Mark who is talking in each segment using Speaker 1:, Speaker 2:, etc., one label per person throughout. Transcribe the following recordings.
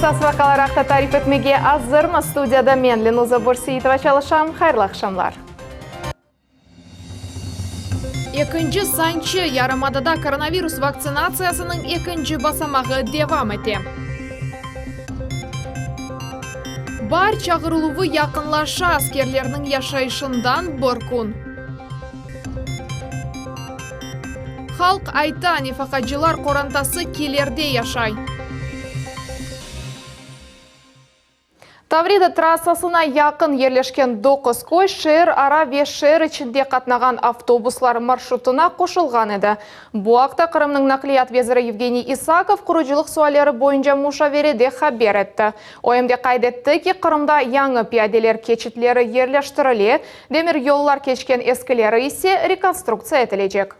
Speaker 1: Esas vaqialar aqta tarif etmege azırmız. Studiyada men, Lenuza Börseitova çalışam. Hayırlı aqşamlar. Ekinci sançı, yarımadada koronavirus vaktsinatsiyasınıñ ekinci basamağı devam ete. Baar çağırıluvı yaqınlaşa, askerlerniñ yaşayışından bir kün. Halq ayta, nefaqacılar qorantası kilerde yaşay. Tavrida trassasına yaqın yerleşken doquz köy şeer ara ve şeer içinde qatnağan avtobuslar marşrutına qoşulğan edi. Bu aqta Qırımnıñ naqliyat veziri Yevgeniy İsakov qurucılıq sualleri boyunca muşaverede haber etti. O em de qayd etti ki, Qırımda yañı piyadeler keçitleri yerleştirile, demir yollar keçken eskileri ise rekonstruktsiya etilecek.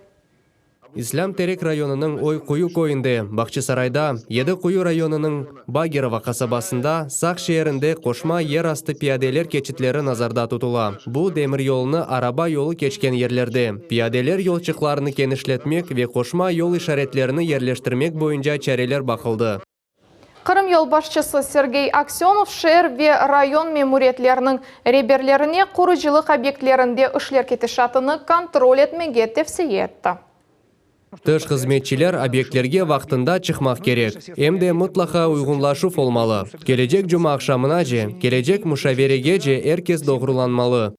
Speaker 2: İslâm Terek rayonınıñ Oy Quyu köyünde, Bağçasarayda, Yedi Quyu rayonınıñ Bagerovo qasabasında, Saq şeerinde qoşma yerastı piyadeler keçitleri nazarda tutula. Bu, demiryolnı araba yolu keçken yerlerde, piyadeler yolçıqlarını kenişletmek ve qoşma yol işaretlerini yerleştirmek boyunca çareler baqıldı.
Speaker 1: Qırım yolbaşçısı Sergey Aksönov şeer ve rayon memuriyetleriniñ reberlerine qurucılıq obyektlerinde işler ketişatını kontrol etmege tevsiye etti.
Speaker 2: Tış hızmetçiler obyektlerge vaqtında çıqmaq kerek, em de mıtlaqa uyğunlaşuv olmalı. Kelecek cumaaqşamınace, kelecek muşaveregece er kes doğrulanmalı.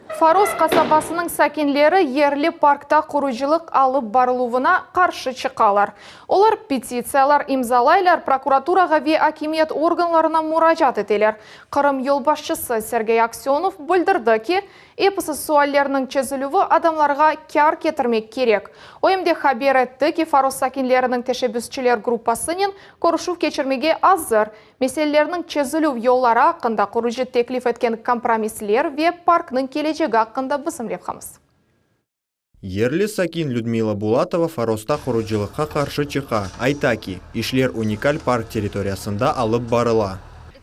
Speaker 1: Faros qasabasınıñ sakinleri yerli parkta qurucılıq alıp barıluvına qarşı çıqalar. Olar petitsiyalar imzalaylar, prokuraturağa ve akimiyet organlarına muracaat eteler. Qırım yolbaşçısı Sergey Aksönov bildirdi ki, episi suallerniñ çezilüvi adamlarğa kâr ketirmek kerek. O em de haber etti ki, Faros sakinleriniñ teşebbüsçiler gruppasınen körüşüv keçirmege azır, Meselelerniñ çezilüv yolları aqqında qurucı teklif etken kompromissler ve parknıñ kelecegi aqqında bizim levhamız.
Speaker 3: Yerli sakin Lüdmila Bulatova Farosta qurucılıqqa qarşı çıqa, ayta ki, işler unikal park territoriyasında alıp barıla.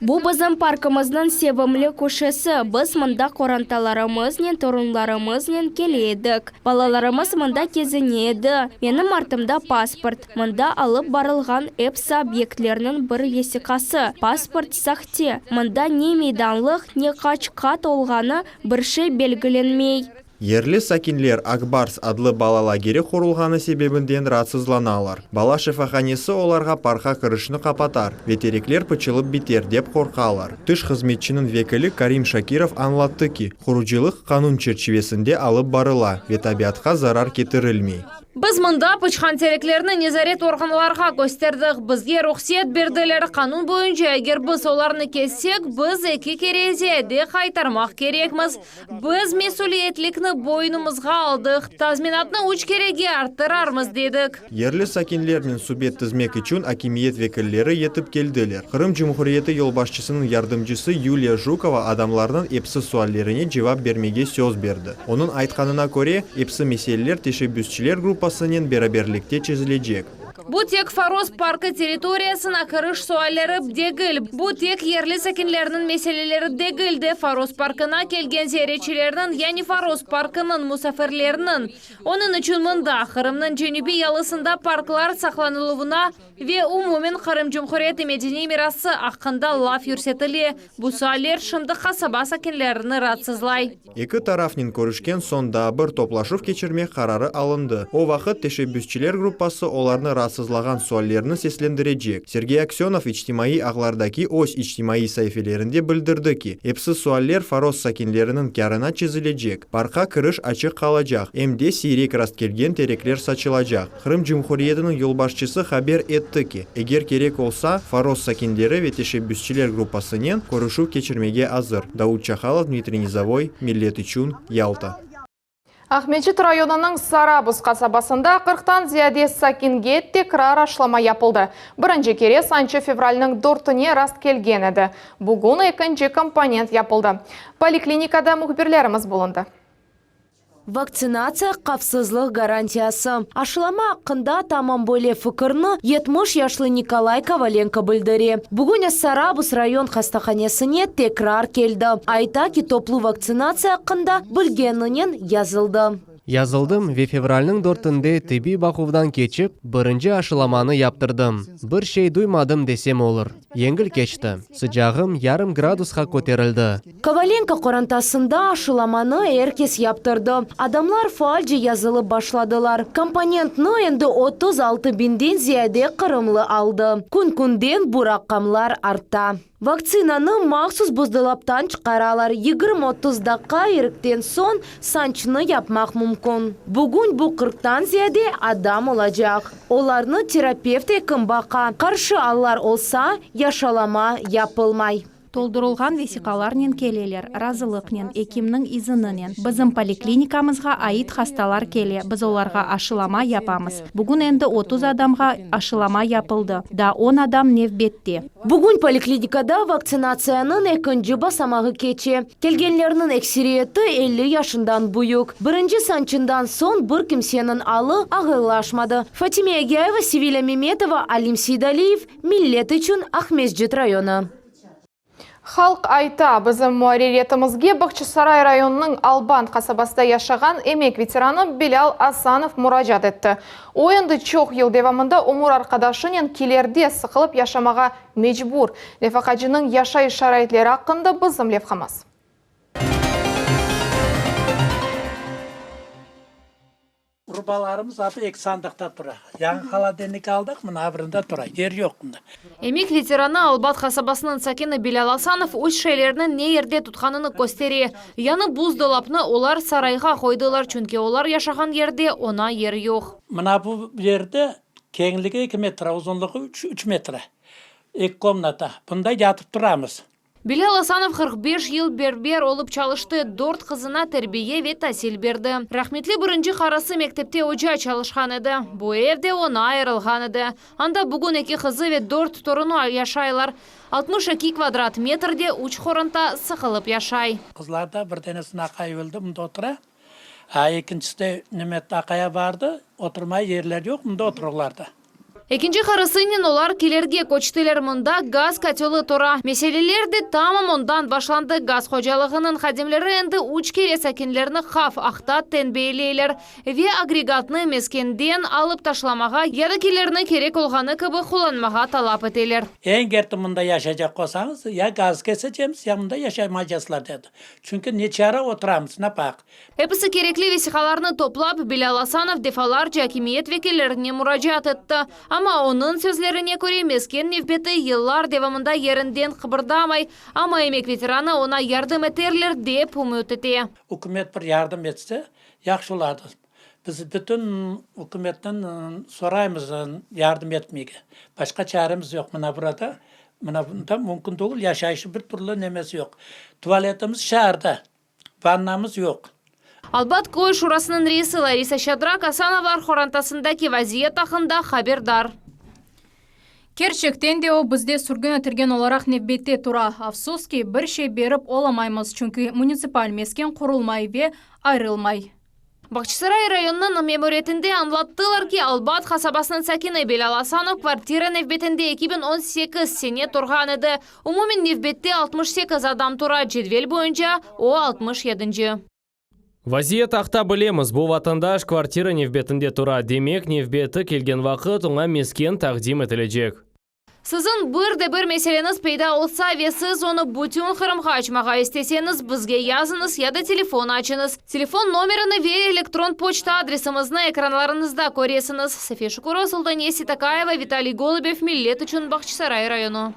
Speaker 4: Bu bizim parkımıznıñ sevimli köşesi, biz mında qorantalarımıznen, torunlarımıznen kele edik. Balalarımız mında kezine edi. Menim artımda pasport. Mında alıp barılğan episi obyektlerniñ bir vesiqası. Pasport sahte. Mında ne meydanlıq, ne qaç qat olğanı, bir şey belgilenmey.
Speaker 3: Yerli sakinler Akbars adlı bala lageri qurulğanı sebebinden raatsızlanalar. Bala şifahanesi olarğa parkqa kirişni qapatar ve terekler pıçılıp biter, dep qorqalar. Tış hızmetçiniñ vekili Karim Şakirov añlattı ki, qurucılıq qanun çerçivesinde alıp barıla ve tabiatqa zarar ketirilmey.
Speaker 5: Biz mında pıçqan tereklerni nezaret organlarğa kösterdik. Bizge ruhset berdiler. Qanun boyunca, eger biz olarnı kessek, biz eki kere ziyade qaytarmaq kerekmiz. Biz mesüliyetlikni boynumızğa aldıq, tazminatnı üç kerege arttırarmız, dedik.
Speaker 3: Yerli sakinlernen subet tizmek içün akimiyet vekilleri yetip keldiler. Qırım Cumhuriyeti yolbaşçısınıñ yardımcısı Yuliya Jukova adamlarnıñ episi suallerine cevap bermege söz berdi. Onıñ aytqanına köre, episi meseleler teşebbüsçiler gruppasınen beraberlikte çezilecek.
Speaker 5: Bu tek Faros parkı territoriyasına kiriş sualleri degil, bu tek yerli sakinlerniñ meseleleri degil de, Faros parkına kelgen ziyaretçilerniñ, yani Faros parkınıñ musafirleriniñ. Onıñ içün mında, Qırımnıñ cenübiy yalısında parklar saqlanıluvına ve umumen Qırım Cumhuriyeti medeniy mirası aqqında laf yürsetile. Bu sualler şimdi qasaba sakinlerini raatsızlay.
Speaker 3: Eki tarafnen körüşken soñ daa bir toplaşuv keçirmek qararı alındı. O vaqıt teşebbüsçiler gruppası olarnı raatsızlağan suallerni seslendirecek. Sergey Aksönov içtimaiy ağlardaki öz içtimaiy saifelerinde bildirdi ki, episi sualler Foros sakinleriniñ kârına çezilecek, parkqa kiriş açıq qalacaq, em de siyrek rastkelgen terekler saçılacaq. Qırım Cumhuriyetiniñ yolbaşçısı haber etti ki, eger kerek olsa, Foros sakinleri ve teşebbüsçiler gruppasınen körüşüv keçirmege azır. Davut Çahalov, Dmitriy Nizovoy, Millet içün, Yalta.
Speaker 1: Aqmescit rayonınıñ Sarabuz qasabasında qırqtan ziyade sakinge tekrar aşlama yapıldı. Birinci kere sançı fevralniñ dörtüne rast kelgen edi. Bugün ekinci komponent yapıldı. Poliklinikada mühbirlerimiz bulundı.
Speaker 6: Vaktsinatsiya, havfsızlıq garantiyası. Aşılama aqqında tamam böyle fikirni 70 yaşlı Nikolay Kovalenko bildire. Bugün Sarabuz rayon hastahanesine tekrar keldi. Ayta ki, toplu vaktsinatsiya aqqında bilgeninen yazıldı.
Speaker 2: Yazıldım ve fevralniñ dörtünde tibbiy baquvdan keçip, birinci aşılamanı yaptırdım. Bir şey duymadım desem olur. Yengil keçti. Sıcağım yarım gradusqa köterildi.
Speaker 6: Kovalenko qorantasında aşılamanı er kes yaptırdı. Adamlar faalce yazılıp başladılar. Komponentni endi 36 biñden ziyade qırımlı aldı. Kün-künden bu raqamlar arta. Vaktsinanı mahsus buzdolaptan çıqaralar, 20-30 daqqa irikten soñ sançını yapmaq mümkün. Bugün bu qırqtan ziyade adam olacaq. Olarnı terapevt ekim baqa. Qarşı allar olsa, aşılama yapılmay.
Speaker 7: Toldurılğan vesiqalarnen keleler, razılıqnen, ekimniñ izininen. Bizim poliklinikamızğa ait hastalar kele, biz olarğa aşılama yapamız. Bugün endi 30 adamğa aşılama yapıldı, daa 10 adam nevbette.
Speaker 6: Bugün poliklinikada vaktsinatsiyanıñ ekinci basamağı keçe. Kelgenlerniñ ekseriyeti 50 yaşından büyük. Birinci sançından soñ bir kimseniñ alı ağırlaşmadı. Fatime Egayeva, Sevilya Memetova, Alim Seydaliyev, Millet içün Aqmescit rayonı.
Speaker 1: Halq ayta, bizim muarririyetimizge Bağçasaray rayonınıñ Albat qasabasında yaşağan emek veteranı Bilâl Asanov muracaat etti. O endi çoq yıl devamında ömür arqadaşınen kilerde sıqılıp yaşamağa mecbur. Nefaqacınıñ yaşayış şaraitleri aqqında bizim levhamız.
Speaker 8: Urbalarımız apı eki sandıqta tura. Yañı holodilnik aldıq, mına birinde tura. Yer yoq mında.
Speaker 5: Emek veteranı Albat qasabasınıñ sakini Bilâl Asanov öz şeylerini ne yerde tutqanını köstere. Yañı buzdolapnı olar sarayğa qoydılar, çünki olar yaşağan yerde oña yer yoq.
Speaker 8: Mına bu yerde keñligi eki metre, uzunlığı üç metre. Eki komnata. Bunda yatıp turamız.
Speaker 5: Bilâl Asanov 45 yıl berber olıp çalıştı, dört qızına terbiye ve tasil berdi. Rahmetli birinci qarısı mektepte oca çalışqan edi. Bu ev de oña ayırılğan edi. Anda bugün eki qızı ve dört torunı yaşaylar. 62 kvadrat metrde üç qoranta sıqılıp yaşay.
Speaker 8: Qızlar da bir tanesiniñ aqayı öldi, mında otura. A ekincisi de neme aqaya bardı, oturmaya yerler yoq, mında otururlar da.
Speaker 5: Ekinci qarısınen olar kilerge köçtiler, mında gaz köteli tura. Meseleler de tamam ondan başlandı. Gaz hocalığınıñ hadimleri endi üç kere sakinlerni havf aqta tenbiyeleyler ve agregatnı meskenden alıp taşlamağa ya da kilerni kerek olğanı kibi qullanmağa talap eteler.
Speaker 8: Eger mında yaşaycaq olsañız, ya gaz kesecemiz, ya mında yaşamaycaqsılar, dedi. Çünki neçare oturamız, napaq.
Speaker 5: Episi kerekli vesiqalarnı toplap, Bilâl Asanov defalarca akimiyet vekillerine muracaat etti. Amma onıñ sözlerine köre, mesken nevbeti yıllar devamında yerinden qıbırdamay. Amma emek veteranı oña yardım eterler, dep ümüt ete.
Speaker 8: Ükümet bir yardım etse, yahşı olardı. Biz bütün ükümetten soraymız yardım etmege. Başqa çaremiz yoq. Mına burada, mına bunda mümkün tügül, yaşayışı bir türlü nemesi yoq. Tualetimiz şeerde, vannamız yoq.
Speaker 5: Albat köy şurasınıñ reisi Larisa Şadrak Asanovlar qorantasındaki vaziyet aqqında haberdar.
Speaker 9: Kerçekten de o bizde sürgün etilgen olaraq nevbette tura. Afsus ki, bir şey berip olamaymız, çünki munitsipal mesken qurulmay ve ayırılmay.
Speaker 5: Bağçasaray rayonınıñ memuriyetinde añlattılar ki, Albat qasabasınıñ sakini Bilâl Asanov kvartira nevbetinde 2018 sene turğan edi. Umumen nevbette 68 adam tura, cedvel boyunca o 67-nci.
Speaker 10: Vaziyet aqta bilemiz, bu vatandaş kvartira nevbetinde tura, demek, nevbeti kelgen vaqıt oña mesken taqdim etilecek.
Speaker 5: Siziñ bir de bir meseleñiz peyda olsa ve siz onı bütün Qırımğa açmağa isteseñiz, bizge yazıñız ya da telefon açıñız. Telefon nomerini ve elektron poçta adresimizni ekranlarıñızda köresiñiz. Safiye Şukurova, Sultaniye Seytakayeva, Vitaliy Golubev, Millet içün Bağçasaray rayonı.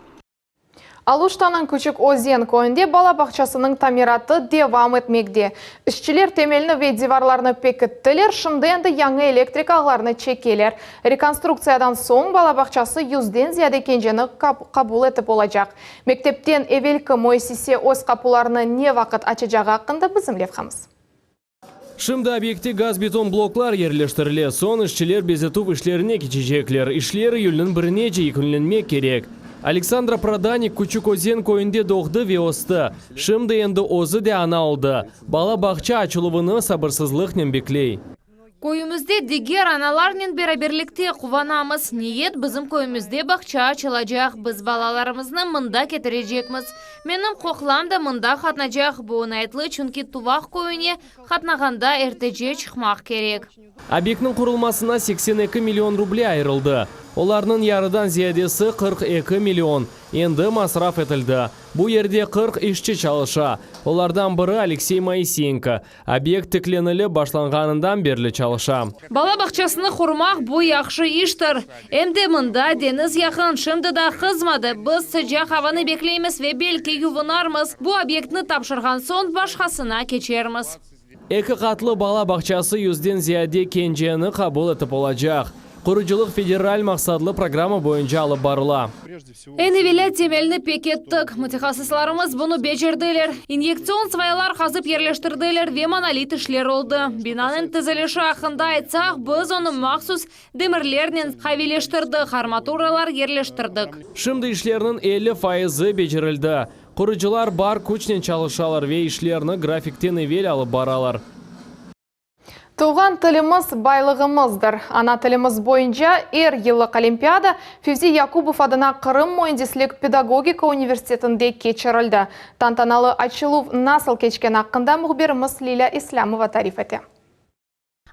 Speaker 1: Aluştanıñ Küçük Özen köyünde bala bağçasınıñ tamiratı devam etmekte. İşçiler temelni ve divarlarnı pekittiler, şimdi endi yañı elektrik ağlarını çekeler. Rekonstruktsiyadan soñ bala bağçası yüzden ziyade kenceni qabul etip olacaq. Mektepten evelki müessise öz qapularını ne vaqıt açacağı aqqında bizim levhamız.
Speaker 10: Şimdi obyektte gaz-beton bloklar yerleştirile, soñ işçiler bezetüv işlerine keçecekler. İşler iyülniñ birinece yekünlenmek kerek. Aleksandra Prodanik Küçük Özen köyünde doğdı ve östi. Şimdi endi özü de ana oldı. Bala bağça açıluvını sabırsızlıqnen bekley.
Speaker 5: Köyümizde diger analarnen beraberlikte quvanamız. Niyet, bizim köyümizde bağça açılacaq, biz balalarımıznı mında ketirecekmiz. Menim qoqlam da mında qatnacaq. Bu oñaytlı, çünki Tuvaq köyüne qatnağanda ertece çıqmaq kerek.
Speaker 10: Obyektniñ qurulmasına 82 million ruble ayırıldı. Olarnıñ yarıdan ziyadesi, 42 million, endi masraf etildi. Bu yerde 40 işçi çalışa. Olardan biri Aleksey Moiseyenko. Obyekt tiklenilip başlanğanından berli çalışa.
Speaker 5: Bala bağçasını qurmaq, bu yahşı iştir. Em de mında deñiz yaqın, şimdi daa qızmadı. Biz sıcaq avanı bekleymiz ve belki yuvunarmız. Bu obyektni tapşırğan soñ, başqasına keçermiz.
Speaker 10: Eki qatlı bala bağçası yüzden ziyade kenceni qabul etip olacaq. Qurucılıq federal maqsatlı programma boyunca alıp barıla.
Speaker 5: Eñ evelâ temelni pekittik. Mütehassıslarımız bunı becerdiler. İnyektsion svayalar qazıp yerleştirdiler ve monolit işler oldı. Binanıñ tizilişi aqqında aytsaq, biz onı mahsus demirlernen qaviyleştirdik, armaturalar yerleştirdik.
Speaker 10: Şimdi işlerniñ 50 fayızı becerildi. Qurucılar bar küçnen çalışalar ve işlerni grafikten evel alıp baralar.
Speaker 1: Tuvğan tilimiz, baylığımızdır. Ana tilimiz boyunca er yıllıq olimpiada Fevzi Yakubov adına Qırım müendislik pedagogika universitetinde keçirildi. Tantanalı açıluv nasıl keçkeni aqqında mühbirimiz Lilâ İslâmova tarif ete.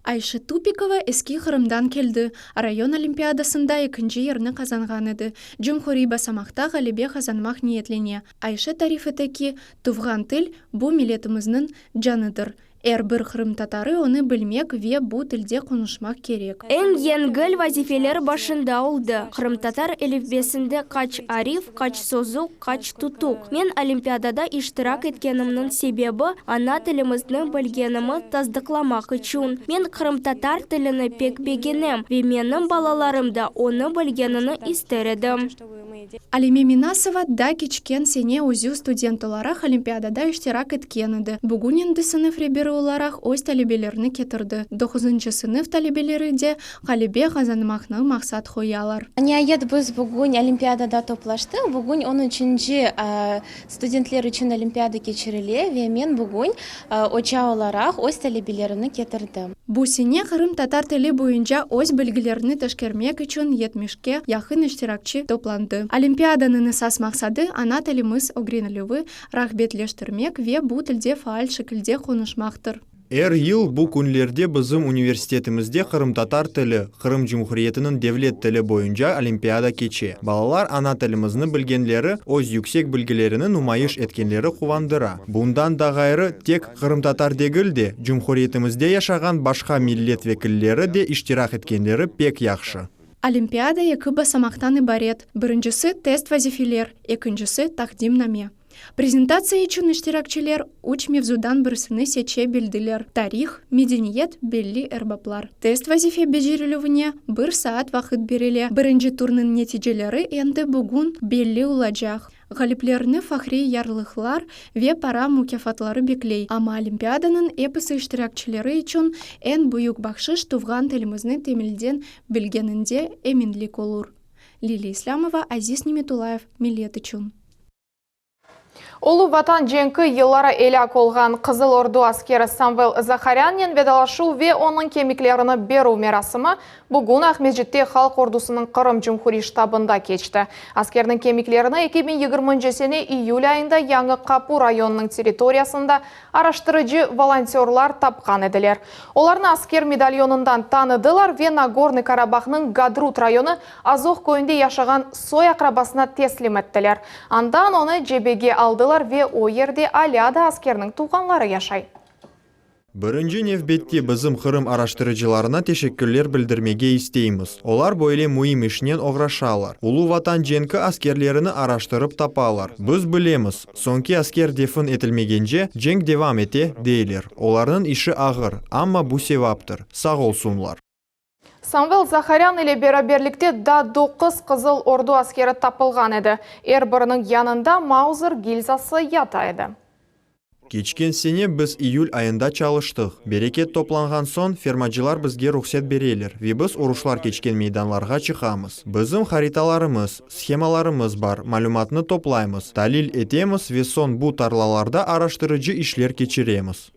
Speaker 11: Ayşe Tupikova Eski Qırımdan keldi, rayon olimpiadasında ekinci yerni qazanğan edi. Cumhuriy basamaqta ğalebe qazanmaq niyetlene. Ayşe tarif ete ki, tuvğan til, bu milletimizniñ canıdır. Er bir qırımtatarı onı bilmek ve bu tilde qonuşmaq kerek.
Speaker 4: Eñ yengil vazifeler başında oldı, qırımtatar elifbesinde qaç arif, qaç sozuq, qaç tutuq. Men olimpiadada iştirak etkenimniñ sebebi, ana tilimizni bilgenimi tasdıqlamaq içün. Men qırımtatar tilini pek begenem ve menim balalarım da onı bilgenini ister edim.
Speaker 11: Alime Minasova da keçken sene özü student olaraq olimpiadada iştirak etken edi. Bugün endi sınıf reberi olaraq öz talebelerini ketirdi. Doquzıncı sınıf talebeleri de ğalebe qazanmaqnı maqsat qoyalar.
Speaker 12: Niayet, biz bugün olimpiadada toplaştıq. Bugün on üçünci studentler içün olimpiada keçirile ve men bugün oca olaraq öz talebelerimni ketirdim.
Speaker 11: Bu sene qırımtatar tili boyunca öz bilgilerini teşkermek içün yetmişke yaqın iştirakçi toplandı. Olimpiadanıñ esas maqsadı, ana tilimiz ögrenilüvi rağbetleştirmek ve bu tilde faal şekilde qonuşmaqtır.
Speaker 3: Er yıl bu künlerde bizim universitetimizde qırımtatar tili, Qırım Cumhuriyetiniñ devlet tili boyunca olimpiada keçe. Balalar ana tilimizni bilgenleri, öz yüksek bilgilerini numayış etkenleri quvandıra. Bundan da ğayrı, tek qırımtatar degil de, cumhuriyetimizde yaşağan başqa millet vekilleri de iştirak etkenleri pek yahşı.
Speaker 11: Olimpiada eki basamaqtan ibaret, birincisi, test vazifeler, ekincisi, taqdimname. Prezentatsiya içün iştirakçiler üç mevzudan birisini seçe bildiler, tarih, medeniyet, belli erbaplar. Test vazife becerilüvine bir saat vaqıt berile. Birinci turnıñ neticeleri endi bugün belli olacaq. Ğaliplerni fahriy yarlıqlar ve para mukâfatları bekley, amma olimpiadanıñ episi iştirakçileri içün eñ büyük bahşış tuvğan tilimizni temelden bilgeninde eminlik olur. Lilâ İslâmova, Aziz Nimetullayev, Millet içün.
Speaker 1: Ulu Vatan cenki yılları elâk olğan Qızıl Ordu askeri Samvel Zaharânnen vedalaşuv ve onıñ kemiklerini berüv merasimi bugün Aqmescitte Halq ordusınıñ Qırım Cumhuriy ştabında keçti. Askerniñ kemiklerini 2020 sene iyül ayında Yañı Qapu rayonınıñ territoriyasında Araştırıcı volontörlar tapqan ediler. Olarnı asker medalyonından tanıdılar ve Nagornıy Karabahnıñ Gadrut rayonı Azoh köyünde yaşağan soy-aqrabasına teslim ettiler. Andan onı cebege aldılar ve o yerde alâ da askerniñ tuvğanları yaşay.
Speaker 3: Birinci nevbette bizim Qırım araştırıcılarına teşekkürler bildirmege isteymiz. Olar böyle müim işnen oğraşalar, Ulu Vatan cenki askerlerini araştırıp tapalar. Biz bilemiz, Soñki asker defin etilmegence, cenk devam ete, deyler. Olarnıñ işi ağır, amma bu sevaptır. Sağ olsunlar.
Speaker 1: Samvel Zaharân ile beraberlikte daa doquz Qızıl Ordu askeri tapılğan edi. Er biriniñ yanında mauzer gilzası yata edi.
Speaker 3: Keçken sene biz iyül ayında çalıştıq. Bereket toplanğan soñ, fermacılar bizge ruhset bereler ve biz uruşlar keçken meydanlarğa çıqamız. Bizim haritalarımız, shemalarımız bar, malümatnı toplaymız, talil etemiz ve soñ bu tarlalarda araştırıcı işler keçiremiz.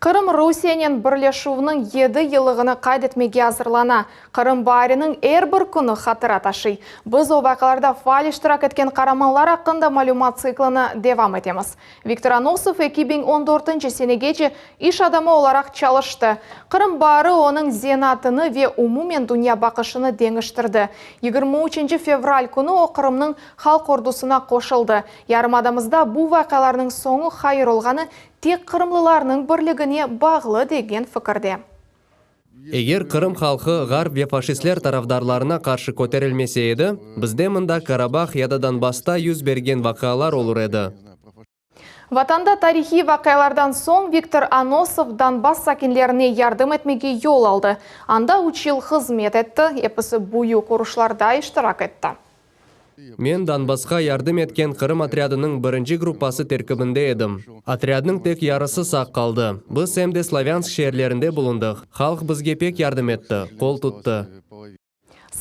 Speaker 1: Qırım Rusiyenen birleşüvniñ yedi yıllığını qayd etmege azırlana. Qırım baariniñ er bir künü hatıra taşıy. Biz o vaqialarda faal iştirak etken qaramanlar aqqında malümat tsiklini devam etemiz. Viktor Anosov 2014 senegece iş adamı olaraq çalıştı. Qırım baari onıñ zenaatını ve umumen dünyabaqışını deñiştirdi. 23 fevral künü o Qırımnıñ halq ordusına qoşuldı. Yarımadamızda bu vaqialarnıñ soñu hayır olğanı tek qırımlılarnıñ birligine bağlı degen fikirde.
Speaker 2: Eger Qırım halqı ğarp ve faşistler tarafdarlarına qarşı köterilmese edi, bizde mında Karabah ya da Donbassta yüz bergen vaqialar olur edi.
Speaker 1: Vatanda tarihiy vaqialardan soñ Viktor Anosov Donbass sakinlerine yardım etmege yol aldı. Anda üç yıl hızmet etti, episi büyük uruşlarda iştirak etti.
Speaker 2: Men Donbassqa yardım etken Qırım otrâdınıñ birinci gruppası terkibinde edim. Otrâdnıñ tek yarısı sağ qaldı. Biz em de Slavânsk şeerlerinde bulundıq. Halq bizge pek yardım etti, qol tuttı.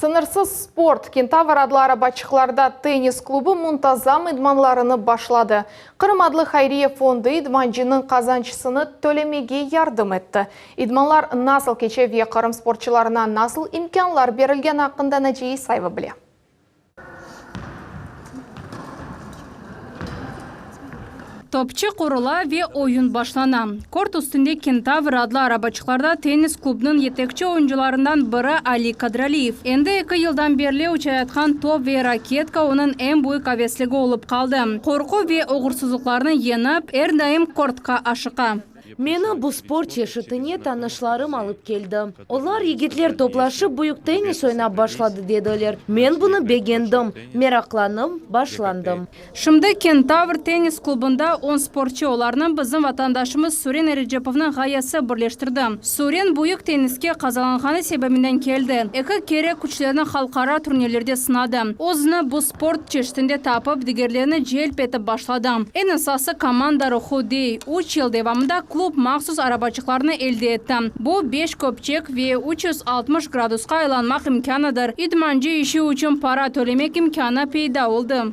Speaker 1: Sıñırsız sport, Kentavr adlı arabaçıqlarda tennis klubı muntazam idmanlarını başladı. Qırım adlı hayriye fondu idmancınıñ qazançısını tölemege yardım etti. İdmanlar nasıl keçe ve Qırım sportçılarına nasıl imkânlar berilgeni aqqında Naciye İsayeva bile.
Speaker 9: Topçı qurula ve oyun başlana. Kort üstünde Kentavr adlı arabaçıqlarda tennis klubnıñ yetekçi oyuncılarından biri Ali Kadraliyev. Endi eki yıldan berli uçayatqan top ve raketka onıñ eñ büyük avesligi olıp qaldı. Qorqu ve oğursızlıqlarnı yeñip, er daim kortqa aşıqa.
Speaker 6: Meni bu sport çeşitine tanışlarım alıp keldi. Olar, yigitler toplaşıp büyük tennis oynap başladı, dediler. Men bunı begendim, meraqlanıp başlandım.
Speaker 9: Şimdi Kentavr tennis klubında on sportçı, olarnı bizim vatandaşımız Suren Erecepovnıñ ğayesi birleştirdi. Suren büyük tenniske qazalanğanı sebebinden keldi. Eki kere küçlerini halqara turnirlerde sınadı. Özüni bu sport çeşitinde tapıp, digerlerini celp etip başladı. Eñ esası, komanda ruhu, dey. Üç yıl devamında klub mahsus arabaçıqlarnı elde etti. Bu, beş köpçek ve 360 gradusqa aylanmaq imkânıdır. İdmancı işi içün para tölemek imkânı peyda oldı.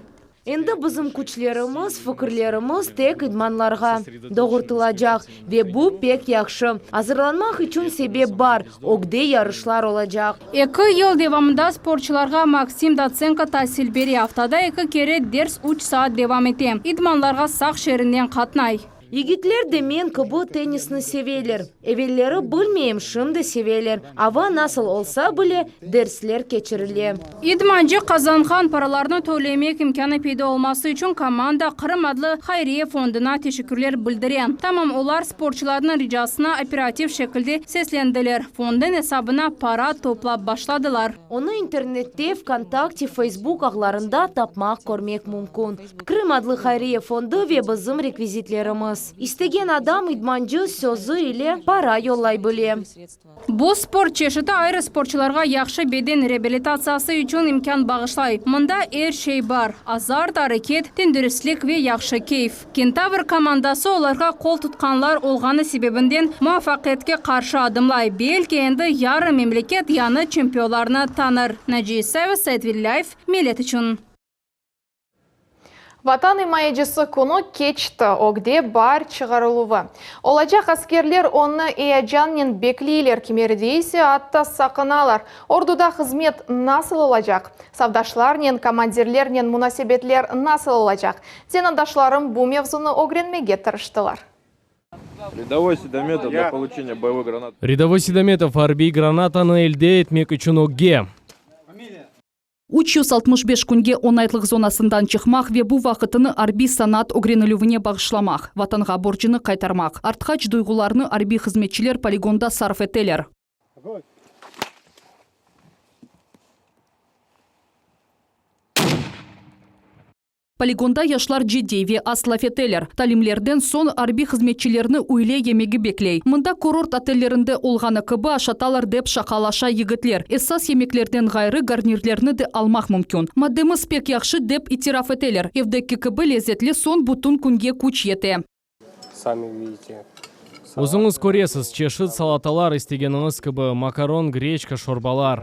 Speaker 6: Endi bizim küçlerimiz, fikirlerimiz tek idmanlarğa doğrultılacaq ve bu pek yahşı. Azırlanmaq içün sebep bar, ögde yarışlar olacaq.
Speaker 9: Eki yıl devamında sportçılarğa Maksim Dotsenko tasil bere, aftada eki kere ders üç saat devam ete. İdmanlarğa Saq şeerinden qatnay.
Speaker 6: Yigitler de men kibi tennisni seveler. Evelleri bilmeyim, şimdi seveler. Ava nasıl olsa bile, dersler keçirile.
Speaker 9: İdmancı qazanğan paralarnı tölemek imkânı peyda olması içün komanda Qırım adlı hayriye fonduna teşekkürler bildire. Tamam olar sportçılarnıñ ricasına operativ şekilde seslendiler, fondnıñ esabına para toplap başladılar.
Speaker 6: Onı internette, VKontakte, Feysbuk ağlarında tapmaq, körmek mümkün. Krım adlı hayriye fondu ve bizim rekvizitlerimiz. İstegen adam idmancı sözü ile para yollay bile.
Speaker 9: Bu sport çeşiti ayrı sportçılarğa yahşı beden reabilitatsiyası içün imkân bağışlay. Mında er şey bar, azart, areket, tendüristlik ve yahşı keyf. Kentavr komandası olarğa qol tutqanlar olğanı sebebinden muvafaqiyetke qarşı adımlay. Belki endi yarın memleket yañı çempionlarnı tanır. Naciye İsayeva, Said Velilâyev, Millet içün.
Speaker 1: Vatan imayecisi künü keçti, ögde baar çıqarıluvı. Olacaq askerler onı eyecannen bekleyler, kimerde ise atta saqınalar. Orduda hızmet nasıl olacaq? Safdaşlarnen, komandirlernen munasebetler nasıl olacaq? Zenaatdaşlarım bu mevzunı ögrenmege tırıştılar.
Speaker 13: Рядовой Седометов для получения боевой гранаты.
Speaker 10: Рядовой Седометов arbiy granatanı elde etmek içün ögge.
Speaker 14: 365 künge oñaytlıq zonasından çıqmaq ve bu vaqıtını arbiy sanat ögrenilüvine bağışlamaq, Vatanğa borcunı qaytarmaq. Artqaç duyğularnı arbiy hızmetçiler poligonda sarf eteler. Poligonda yaşlar ciddiy ve az laf eteler. Talimlerden soñ arbiy hızmetçilerni üyle yemegi bekley. Mında kurort otellerinde olğanı kibi aşatalar dep şaqalaşa yigitler. Esas yemeklerden ğayrı garnirlerni de almaq mümkün. Maddemiz pek yahşı dep itiraf eteler. Evdeki kibi lezetli soñ bütün künge küç yete.
Speaker 10: Özüñiz köresiz, çeşit salatalar, istegeniñiz kibi, makaron, greçka, şorbalar.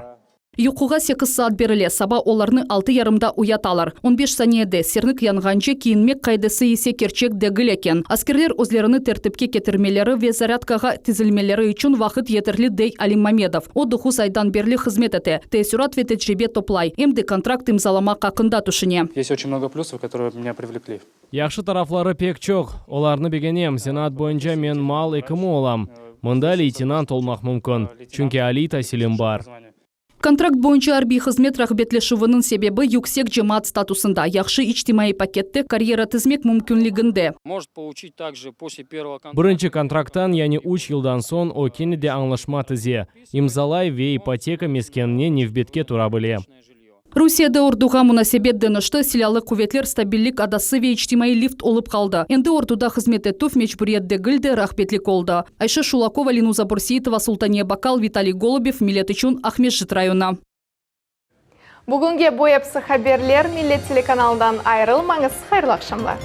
Speaker 14: Yuquğa sekiz saat berile, saba olarnı altı yarımda uyatalar. On beş saniyede, sernik yanğance kiyinmek qaidesi ise kerçek degil eken. Askerler özlerini tertipke ketirmeleri ve zarâdkağa tizilmeleri içün vaqıt yeterli, dey Alim Mamedov. O, doquz aydan berli hızmet ete, teessürat ve tecribe toplay, em de kontrakt imzalamaq aqqında tüşüne.
Speaker 15: Есть очень много плюсов, которые меня привлекли.
Speaker 10: Yahşı tarafları pek çoq, olarnı begenem. Zenaat boyunca men mal ekimi olam. Mında leytenant olmaq mümkün, çünki aliy tasilim bar.
Speaker 14: Kontrakt boyunca arbiy hızmet rağbetleşüviniñ sebebi yüksek cemaat statusında, yahşı içtimaiy pakette karyera tizmek mümkünliginde.
Speaker 10: Birinci kontrakttan, yani üç yıldan soñ, o kene de añlaşma tize, imzalay ve ipoteka meskenine nevbetke tura bile.
Speaker 14: Rusiyede orduğa munasebet deñişti, silâlı quvetler stabillik adası ve içtimaiy lift olıp qaldı. Endi orduda hızmet etüv mecburiyet degil de, rağbetlik oldı. Ayşe Şulakova, Lenuza Börseitova, Sultaniye Bakal, Vitaliy Golubev, Millet içün, Aqmescit rayonı.
Speaker 1: Bugünge bu episi haberler, Millet telekanalından ayırılmañız, hayırlı aqşamlar.